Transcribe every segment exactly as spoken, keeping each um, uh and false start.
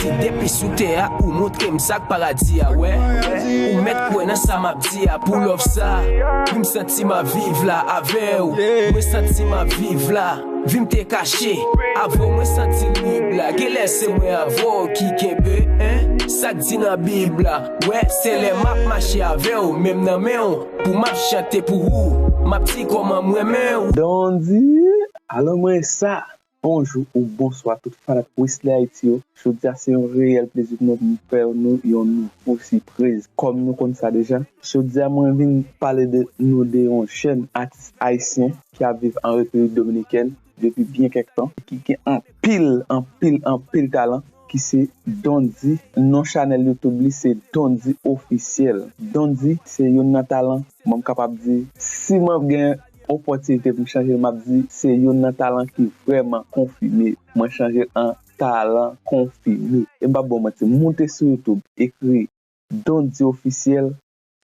Si depi sou tè a, ou montre m sa k paradi a, wè. Ou mèt kwè nan sa m ap di a, pou love sa. Wi, m santi m ap viv la avè w. Mwen santi m ap viv la. Vi m te kache, avè w mwen santi l lib la. Genlè se mwen avè w ki kenbe, en. Sa k di nan Bib la, wè, se lè m ap mache avè w, menm nan men w, pou m ap chante pou ou. M ap di kòman m renmen w. Dondy, alò mwen sa. Bonjou ou bonswa tout fanatik Wesley Haïti yo. Jodi a se yon reyèl plezi pou mwen pou m fè nou yon nouvo sipriz. Kòm nou konn sa deja, jodi a mwen vin pale de nou de yon jèn atis ayisyen ki ap viv an Repiblik Dominikèn depi byen kèk tan, ki gen anpil, anpil, anpil talan, ki se Dondy. Non chanèl YouTube li se Dondy Officiel. Dondy se youn nan talan, mwen m kapab di, si mwen gen opòtinite pou m chanje l, m ap di se youn nan talan ki vrèman konfime. Mwen chanje l an talan konfime. E m p ap ba w manti, moute sou YouTube, ekri Dondy Officiel,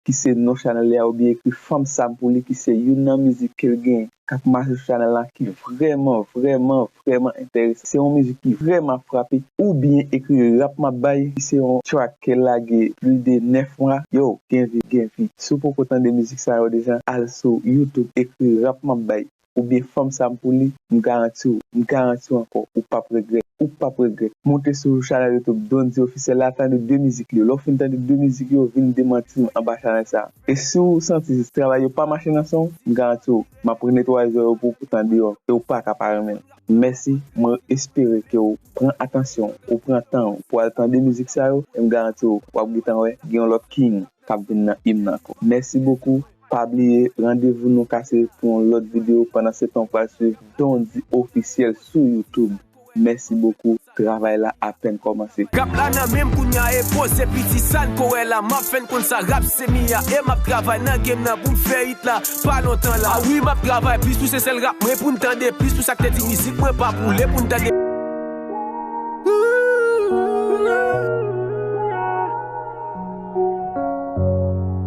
ki se non chanèl li a, oubyen ekri Fanm Sa M Pou Li, ki se youn nan mizik ke l gen, k ap mache sou chanèl la, ki vrèman, vrèman, vrèman enteresan. Se yon mizik ki vrèman frape, oubyen ekri Rap M Ap Bay, ki se yon track ke l lage plis de nèf mwa. Yo, gen vi, gen vi. Si w poko tande mizik sa yo deja, al sou YouTube, ekri Rap M Ap Bay, oubyen Fanm Sa M Pou Li, m garanti w, m garanti w ankò, ou p ap regrèt, ou p ap regrèt. Moute sou chanèl YouTube Dondy Officiel la, tande de mizik li yo. Lè w fin tande de mizik yo, vin demanti m anba chanèl sa. E si w santi travay yo pa mache nan son w, m garanti w, m ap renetwaye zò yo pou w tande yo, e w pa ka pa renmen l. Mèsi, mwen espere ke w pran atansyon, ou pran tan w pou al tande mizik sa yo, e m garanti w, w ap gentan wè, gen yon lòt king k ap vin nan hymne nan ankò. Mèsi bokou, pa bliye, randevou nou kase pou yon lòt videyo, pandan se tan w pral swiv Dondy Officiel sou YouTube. Mèsi bokou, travay la apèn kòmanse. Rap la nan men m kounya e poze piti sa n ko wè la, m ap fè n konn sa rap se mi a, e m ap travay nan game nan pou m fè hit la pa lontan la. A wi, m ap travay plis pou se sèl rap mwen pou n tande plis, pou sa k te di mizik mwen pa pou li pou n tande.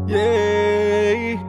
Yeah.